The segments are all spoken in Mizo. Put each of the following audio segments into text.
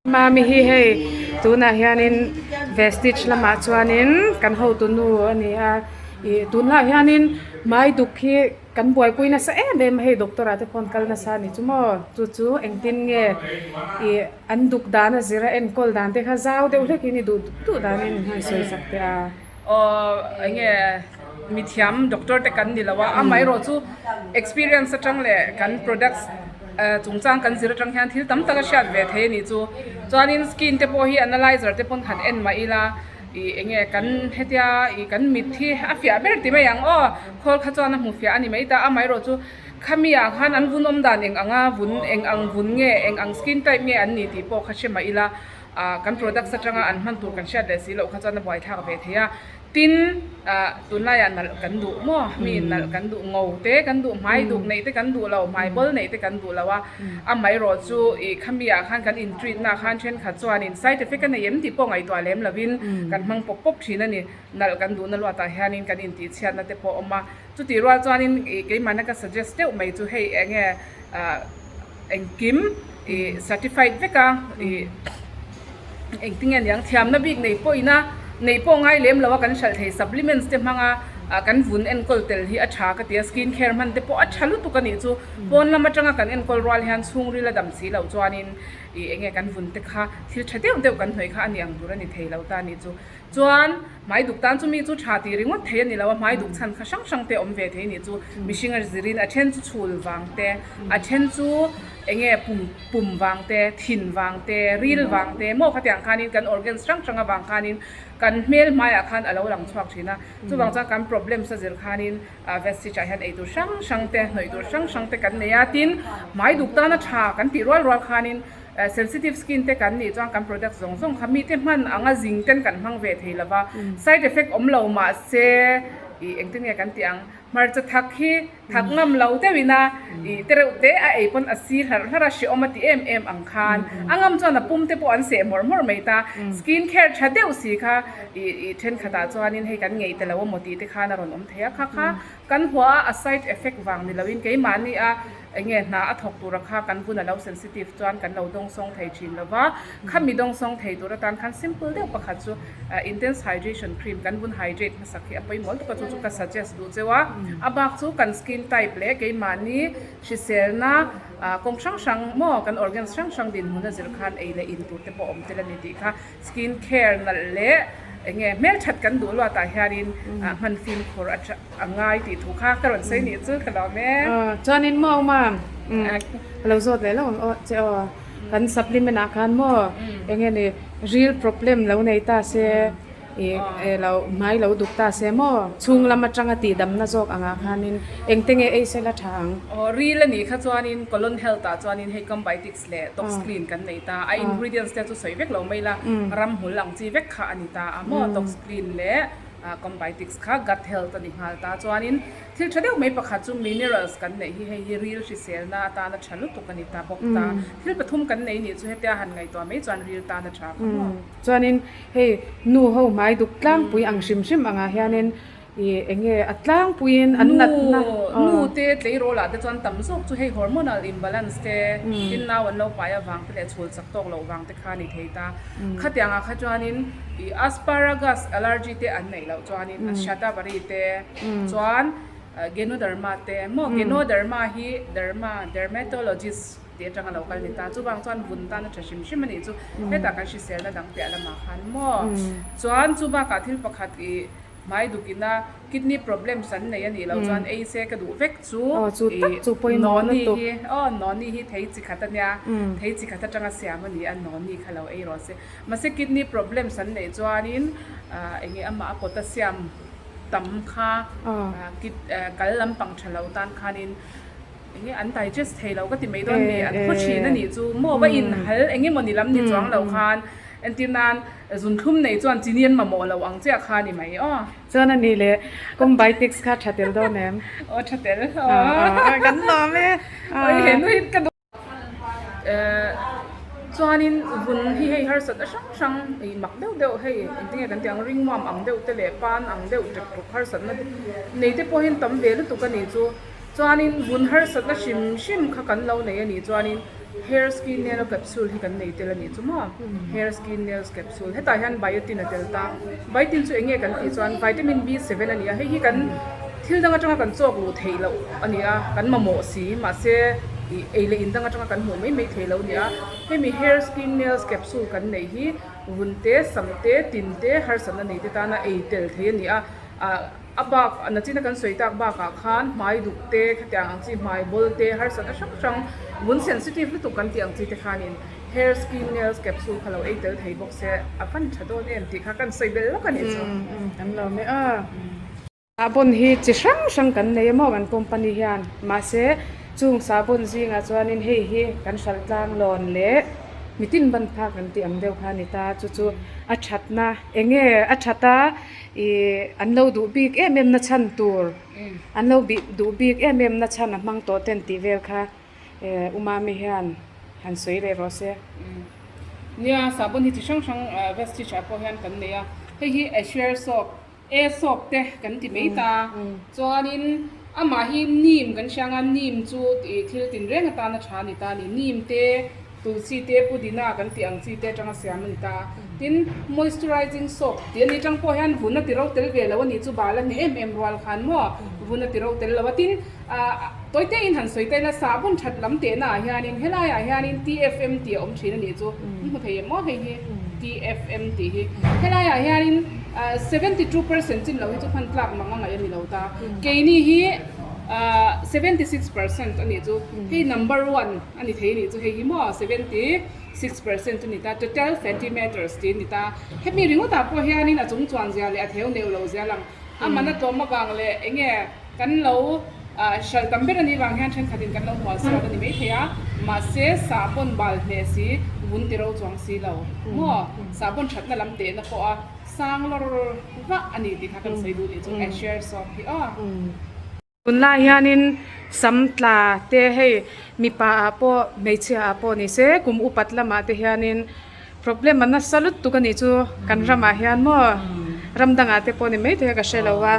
Mami hi hei tunah hianin vestige lamah chuanin kan hotu nu a ni a ih tunlaiah hianin hmai duk hi kan buaipui nasa em em a hei doctor ah te pawh an kal nasa a ni chu maw chu chu engtin nge ih an duk dan a zir a enkawl dan te kha zau deuh hlekin i duh duh danin han sawi sak teh a. Aw enge mithiam doctor te kan ni lo a, amaherawh chu experience atang leh kan products chungchang kan zir atang hian thil tam tak a hriat ve thei a nih chu. Chuanin skin te pawh hi analyzer te pawn han en mah ila ih enge kan hetia ih kan mit hi a fiah ber ti mai ang aw, khawl kha chuan a hmu fiah a ni mai ta, amaherawh chu khami ah khan an vun awm dan eng anga vun eng ang vun nge eng ang skin type nge an ni tih pawh kha hre mah ila. Ah kan products atanga an hman tur kan hriat leh si loh kha chuan a buaithlak ve thei a, tin ah tunlaiah nalh kan duh maw mi nalh kan duh ngo te kan duh hmai duk neih te kan duh lo hmai bawl neih te kan duh lo a, amaherawh chu ih khami ah khan kan in treat na khan thenkhat chuanin side effect a nei em tih pawh ngaihtuah lem lovin kan hmang pawp pawp thin a ni, nalh kan duhna luatah hianin kan intih chhiatna te pawh a awm a, chutih rual chuanin ih keimahna ka suggest deuh mai chu hei eng nge ah. Engkim ih certified vek a ih engtinge niang thiamna bik nei pawh ina neih pawh ngai lem lo a kan hralh thei supplements te hmanga ah kan vun enkawl tel hi a tha ka ti a skin care hman te pawh a tha lutuk a nih chu pawn lam atanga kan enkawl rual hian chhungril a dam si loh chuanin ih enge kan vun te kha thil tha deuh deuh kan hnawih kha a ni ang tur a ni thei lo ta a nih chu. Chuan, hmai duk tan chu mi chu tha tih ringawt thei a ni lo a, hmai duk chhan kha hrang hrang te awm ve thei a nih chu. Mihring a zirin a then chu chhul vang te, a then chu eng nge pum pum vang te, thin vang te, ril vang te maw khatiang khanin kan organs hrang hrang avang khanin kan hmel hmaiah khan a lo lang chhuak thin a. Chuvang chuan kan problems a zir khanin vestige ah hian ei tur hrang hrang te, hnawih tur hrang hrang te kan nei a. Tin, hmai duk tana tha kan tih rual rual khanin Sensitive skin te kan nih chuan kan product zawng zawng kha mite hman anga zing ten kan hmang ve thei lova, side effect awm lo mahse ih engtin nge kan tih ang, hmarcha thak hi thak ngam lo deuhin a ih te reuh te a ei pawn a si hlarh hlarh a hrehawm a ti em em ang khan a ngam chuan a pum te pawh an seh hmawrh hmawrh mai ta, skin care tha deuh si kha ih ih thenkhatah chuanin hei kan ngei ta lo amaw tih te khan a rawn awm thei a, kha kha kan hua a a side effect vang ni loin keimahni a. Enge hna a thawk tura kha kan vun a lo sensitive chuan kan lo dawngsawng thei thin lo va, khami dawngsawng thei tur atan khan simple deuh pakhat chu intense hydration cream kan vun hydrate hmasak hi a pawimawh lutuk a, chu chu ka suggest duh cheu a, a bak chu kan skin type leh keimahni hriselna kawng hrang hrang maw kan organs hrang hrang dinhmun a zir khan ei leh in tur te pawh awm tel a ni tih kha skin care nalh leh enge hmelthat kan duh luatah hianin hman fimkhur a tha. A ngai tih thu kha ka rawn sawi nih chu ka lawm e. Chuanin maw Uma ka lo zawt leh lawk ang aw che aw. Kan supplement ah khan maw eng nge ni ril problem lo nei ta se ih lo hmai lo duk ta se maw chhung lam atanga tih damna zawk angah khanin engte nge ei sela tha ang. Aw ril a nih kha chuanin colon health ah chuanin hei Combitix leh Toxclean kan nei ta a ingredients te chu sawi vek lo mai la ramhmul ang chi vek kha a ni ta a maw Toxclean leh Combitics kha gut health a ni nghal ta. Chuanin thil tha deuh mai pakhat chu minerals kan neih hi hei hi ril hriselna atana tha lutuk a ni ta bawk ta. Thil pathum kan nei nih chu hetia han ngaihtuah mai chuan ril tan a tha kha maw. Chuanin hei nu ho hmai duk tlangpui ang hrim hrim angah hianin ih eng nge a tlangpuiin an natna. Nu te tleirawl ah te chuan tam zawk chu hei hormonal imbalance te tin nau an lo pai avang te leh chhul chak tawk loh vang te kha a ni thei ta. Khatiangah kha chuanin ih asparagus allergy te an neih loh chuanin a shatavari te chuan ganoderma te maw ganoderma hi derma dermatologist tih atanga lo kal ni ta chuvang chuan vun tan a tha hrim hrim a nih chu hetah kan hriselna dang piah lamah khan maw chuan chu bakah thil pakhat ih Hmai dukina kidney problems an nei a nih loh chuan ei se ka duh vek chu ih noni hi aw noni hi thei chi khat a nia thei chi khat atanga siam a ni a noni kha lo ei rawh se mahse kidney problems an neih chuanin eng nge amah a potassium tam kha kal lampang tha lo tan khanin Enge an digest thei lo ka ti mai dawn mi an khaw thin a nih chu maw va in hal eng emaw ni lam ni chuang lo khan entir nan zunthlum nei chuan chini an mamawh lo ang chiah kha ni mai aw. Chuan a nih leh Combitix kha tha tel dawn em? Aw tha tel aw. Kan lawm e. Oi he nu hi ka duh. Chuanin vun hi hei harsat a hrang hrang ih mak deuh deuh hei engtinge kan tih ang ringmuam ang deuh te leh pan ang deuh ṭek ṭuk harsatna nei te pawh hian tam ve lutuk a nih chu. Chuanin vun harsatna hrim hrim kha kan lo nei a nih chuanin Hair Skin Nail Capsule hi kan nei tel a nih chu maw? Hair Skin Nails Capsule hetah hian biotin a tel ta. Biotin chu eng nge kan tih chuan vitamin B seven a ni a, hei hi kan thil dang atanga kan chawk luh theih loh a ni a, kan mamawh si mahse ih ei leh in dang atanga kan hmuh mai mai theih loh a ni a. Hemi Hair Skin Nails Capsule kan neih hi vun te, sam te, tin te harsatna nei te tana ei tel thei a ni a, ah A bak, nachina kan sawi tak bakah khan hmai duk te, khatiang ang chi hmai bawl te, harsatna hrang hrang, vun sensitive lutuk kan tih ang chi te khanin hair skin nails capsule kha lo ei tel thei bawk se a van tha dawn em tih kha kan sawi belh lawk a nih chu. Kan lo mai a. Sahbawn hi chi hrang hrang kan nei a maw kan company hian mahse chung sahbawn zingah chuanin hei hi kan hralh tlang lawn leh mitin ban phak kan tih ang deuh kha a ni ta chu chu a thatna enge a that a. Ih an lo duh bik em em na chhan tur an lo bih duh bik em em na chhan a hmang tawh ten tih vel kha eh u Mami hian han sawi leh rawh se. Nia sahbawn hi chi hrang hrang vestige ah pawh hian kan nei a, hei hi Azure soap, A soap te kan ti mai ta, chuanin amah hi neem kan hria anga neem chu thil tinreng atana tha a ni ta a ni, neem te Tulsi te pudina kan tih ang chi te atanga siam a ni ta. Tin, moisturizing soap tih a nih atang pawh hian vun a ti ro tel ve lo a nih chu bal a hneh em em rual khan maw vun a ti ro tel lo a. Tin, ah tawi te in han sawi ta ila sahbawn that lam tehna ah hianin helai ah hianin TFM tih a awm thin a nih chu in hmu thei em maw hei hi TFM tih hi. Helai ah hianin 72 percent chin lo hi chu hman tlak mang a ngaih a ni lo ta. Keini hi 76% a nih chu hei number one. A ni thei a nih chu hei hi maw 76% chu ni ta total fatty matters tih a ni ta. Hemi ringawtah pawh hianin a chung chuan zia leh a theu neuh loh zia lang a man a tlawm avang leh eng nge kan lo hralh tam ber a nih vang hian thenkhatin kan lo hmual suat a ni maithei a mahse sahbawn bal hneh si vun ti ro chuang si lo maw sahbawn thatna lam tehna pawh a sang lawr vah a ni tih kha kan sawi duh nih chu Azure soap hi aw. Tunlai hianin sam tla te hei mipa ah pawh hmeichhia ah pawh ni se kum upat lamah te hianin problem a nasa lutuk a nih chu kan ramah hian maw ram dangah te pawh ni maithei a ka hre lo a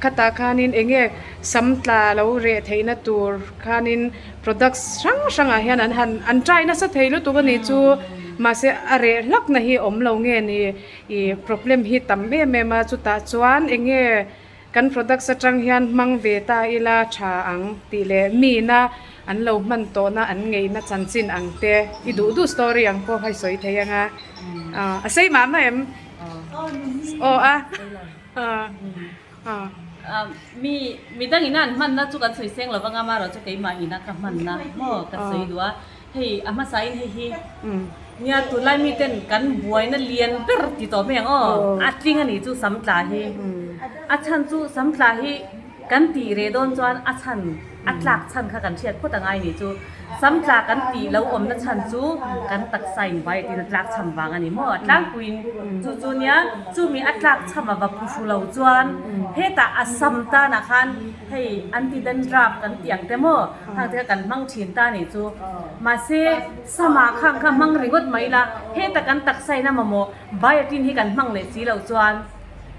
khatah khanin eng nge sam tla lo reh theihna tur khanin products hrang hrangah hian an han an try nasa thei lutuk a nih chu mahse a reh hlakna hi awm lo nge ni ih problem hi tam em em a chutah chuan eng nge. Kan products atang hian hmang ve ta ila tha ang tih leh mina an lo hman tawhna an ngeihna chanchin ang te i duh duh story ang pawh kha i sawi thei ang a. A sei mah mah em? Aw a. Mi midang ina an hmanna chu kan sawi seng lo vang a, amaherawhchu keimah ina ka hmanna maw ka sawi duh a. Hei a hmasa in hei hi nia tunlai miten kan buaina lian ber ti tawh mai ang aw a tling a nih chu sam tla hi a chhan chu sam tla hi kan tih reh dawn chuan a chhan a tlak chhan kha kan hriat phawt angai nih chu sam tla kan tih lo awmna chhan chu kan taksa in vai tin a tlak chham vang a ni maw a tlangpuiin chu chu nia chumi a tlak chham a va phuhru lo chuan hetah a sam tanah khan hei anti dandruff kan tih ang te maw Khang te kha kan hmang thin ta nih chu. Mahse, sama khang kha hmang ringawt mai ila, heta kan taksa in a mamawh biotin hi kan hmang leh si loh chuan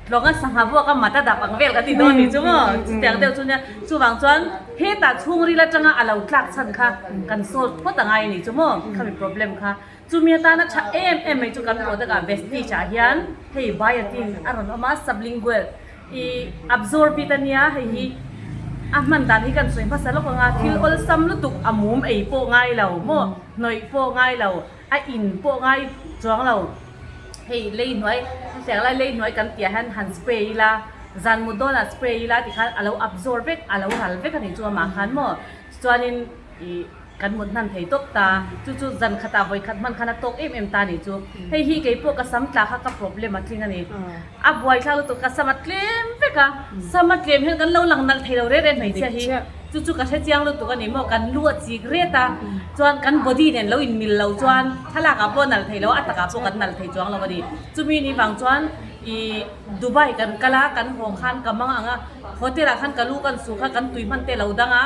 tlawnga sangha vuak a mat a dap ang vel kan ti dawn nih chu maw? Chutiang deuh chu nia. Chuvang chuan heta chhungril atanga a lo tlak chhan kha kan solve phawt a ngai nih chu maw? Khami problem kha. Chumi atana tha em em mai chu kan product ah Vestige ah hian hei biotin a rawn awm a, sublingual I absorb it a nia, hei hi a hman dan hi kan sawi hmasa lawk ang a, thil awlsam lutuk a mum ei pawh ngai lo maw, hnawih pawh ngai lo, a in pawh ngai chuang lo, hei lei hnuai hetiang lai lei hnuai kan tih ah hian han spray ila, zan mut dawnah spray ila tikhan a lo absorb vek, a lo ral vek a nih chu amah khan maw, chuanin ih. Kan mut hnan thei tawp ta. Chu chu zan khatah vawi khat hman khan a tawk em em ta nih chu. Hei hi kei pawh ka sam tla kha ka problem a tling a ni. A buai thlak lutuk ka sam a tlem vek a. Sam a tlem hian kan lo lang nalh thei lo reh reh hmeichhia hi. Chu chu ka hre chiang lutuk a ni maw. Kan lu a chik ret a. Chuan kan body nen lo in mil lo chuan thlalak ah pawh nalh thei lo a, a takah pawh kan nalh thei chuang lo a ni. Chumi ni vang chuan ih Dubai kan kal a, kan haw khan ka mang ang a. Hotel ah khan ka lu kan su kha kan tui hman te lo dang a,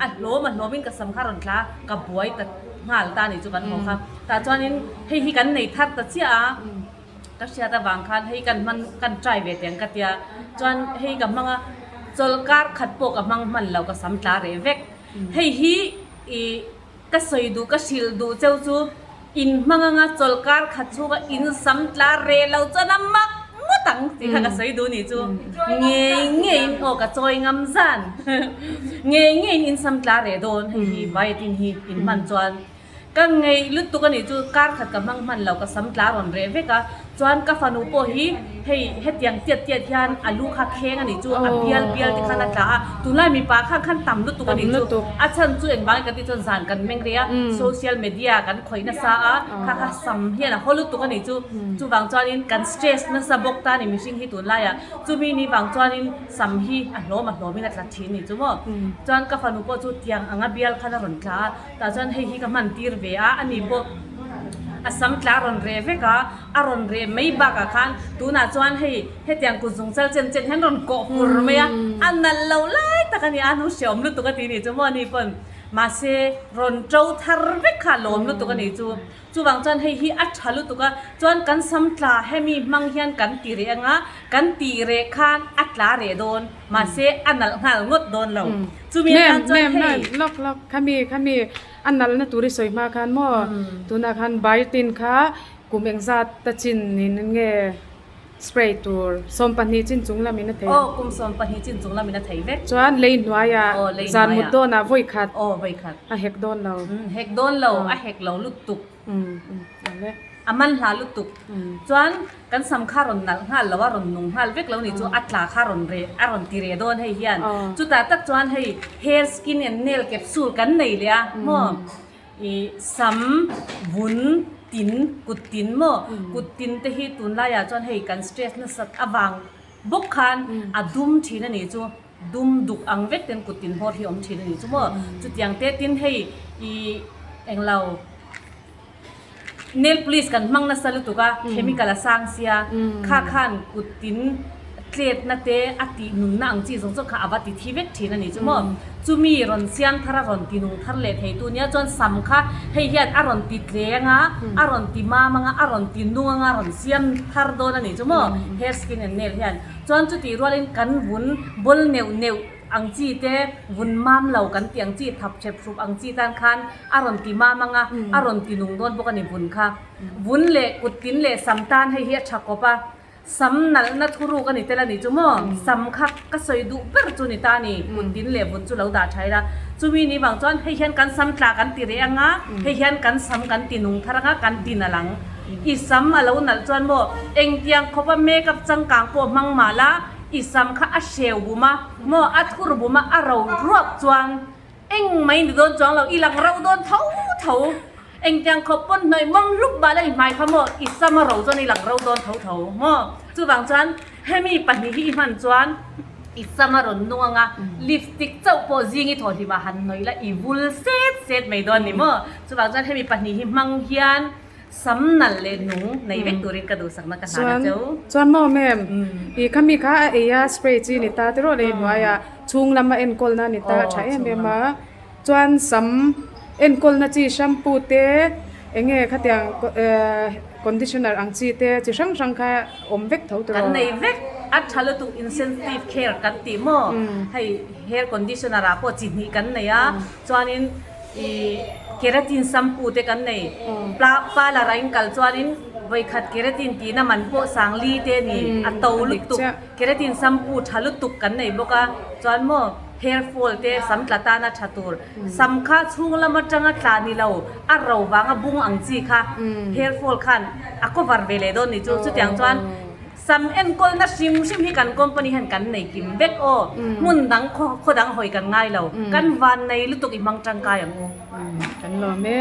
a hlawm a hlawm in ka sam kha rawn tla a, ka buai ta nghal ta nih chu kan haw kha. Tah chuanin hei hi kan nei thar ta chiah a, ka hriat avang khan hei kan hman kan try ve teh ang ka tia, chuan hei ka hmang a, chawlhkar khat pawh ka hmang hman lo ka sam tla reh vek. Hei hi ih. ka sawi duh ka hrilh duh cheu chu in hmang anga chawlhkar khat chhunga in sam tla reh lo chuan a mak ngawt ang tih kha ka sawi duh nih chu. Ngei ngeiin aw ka chawi ngam zan. Ngei ngeiin in sam tla reh dawn hei hi biotin hi in hman chuan. Ka ngeih lutuk a nih chu kar khat ka hmang hman lo ka sam tla rawn reh vek a, chuan ka fanu pawh hi hei hetiang tiat tiat hian a lu kha kheng a nih chu a bial bial te khan a tla a, tunlai mipa khan khan tam lutuk a nih chu a chhan chu engvangin kan tih chuan zan kan meng rei a, social media kan khawih nasa a, kha kha sam hian a haw lutuk a nih chu, chuvang chuanin kan stress nasa bawk ta a ni mihring hi tunlaiah, chumi ni vang chuanin sam hi a hlawm a hlawmin a tla thin a nih chu maw, chuan ka fanu pawh chu tiang anga bial khan a rawn tla a. Tah chuan hei hi ka hman tir ve a, ani pawh a sam tla a rawn reh vek a, a rawn reh mai bakah khan tunah chuan hei hetiang kut zung chal chen chen hian rawn kawh fur mai a, a nalh loh lai tak a ni a, nu hreawm lutuk a ti nih chu maw ani pawn mahse rawn to thar vek kha a lawm lutuk a nih chu. Chuvang chuan hei hi a tha lutuk a, chuan kan sam tla hemi hmang hian kan ti reh ang a, kan tih reh khan a tla reh dawn, mahse a nalh nghal ngawt dawn lo. Chumi atan chuan hei. Ma'am, lawk lawk, khami khami a nalhna tur i sawi hma khan maw, tunah khan biotin kha kum engzat ta chin in nge Spray tur 12 chin chung lamin a thei. Aw, kum 12 chin chung lamin a thei vek. Chuan lei hnuaiah zan mut dawnah vawi khat. Aw, vawi khat. A hek dawn lo. Hek dawn lo, a hek lo lutuk. Awle. A man hla lutuk. Chuan kan sam kha rawn nalh nghal lo a, rawn nung nghal vek lo ni chu a tla kha rawn reh, a rawn ti reh dawn hei hian. Chutah tak chuan hei hair, skin and nail capsule kan nei leh a maw. I sam, vun, tin, kut tin maw? Kut tin te hi tunlaiah chuan hei kan stress nasat avang bawk khan a dum thin a nih chu, dum duk ang vek ten kut tin hmawr hi awm thin a nih chu maw? Chutiang te tin hei i englo nail polish kan hmang nasa lutuk a, chemical a sang sia, kha khan kut tin tletna te a tih nunna ang chi zawng zawng kha a va ti thi vek thin a nih chu maw. Chumi rawn siam thar a rawn ti nung thar leh thei tu nia chuan sam kha hei hian a rawn ti tleng a, a rawn ti mam anga, a rawn ti nung anga rawn siam thar dawn a nih chu maw hair skin and nail hian. Chuan chutih rualin kan vun bawl neuh neuh ang chi te vun mam lo kan tih ang chi thap hrep hrup ang chi tan khan a rawn ti mam anga a rawn ti nung dawn bawk a ni vun kha. Vun leh kut tin leh sam tan hei hi a tha kawp a. Sam nalhna thuruk a ni tel a ni chu maw? Sam kha ka sawi duh ber chu ni ta ni, kut din leh vun chu lo dah tha ila. Chumi ni vang chuan hei hian kan sam tla kan ti reh anga, hei hian kan sam kan ti nung thar anga, kan ti nalh ang. I sam a lo nalh chuan maw, engtiang khawpa makeup changkang pawh hmang mah la, i sam kha a hreu bum a, maw a thur bum a, a ro ruak chuan Eng mai ni dawn chuang lo, i lang rauh dawn tho tho. Engtiang khawp pawn hnawih mawm hlup mah la i hmai kha maw, i sam a ro chuan i lang rauh dawn tho tho maw. Chuvang chuan hemi pahnih hi i hman chuan i sam a rawn nung ang a, lipstick chauh pawh zing i thawh hlimah han hnawih la i vul set set mai dawn ni maw. Chuvang chuan hemi pahnih hi hmang hian Sam nalh leh nung nei vek turin ka duhsakna ka hlan a cheu. Chuan maw ma'am, i khami kha a ei a spray chi ni ta tiraw lei hnuaiah chhung lama enkawlna a ni ta a tha em em a. Chuan sam enkawlna chi shampoo te eng nge khatiang conditioner ang chi te chi hrang hrang kha awm vek tho tiraw. Kan nei vek a tha lutuk insensitive care kan tih maw hei hair conditioner ah pawh chi hnih kan nei a chuanin Ih keratin shampoo te kan nei parlour ah in kal chuanin vawikhat keratin tihna man pawh sangli te a ni a to lutuk keratin shampoo tha lutuk kan nei bawk a chuan maw hair fall te sam tla tana tha tur sam kha chhung lam atanga tla ni lo a ro vanga bung ang chi kha hair fall khan a cover ve leh dawn ni chu chutiang chuan. Sam enkawlna hrim hrim hi kan company hian kan nei kim vek aw. Hmun dang khaw dang hawi kan ngai lo. Kan van nei lutuk i hmang tangkai ang u. Kan lawm e.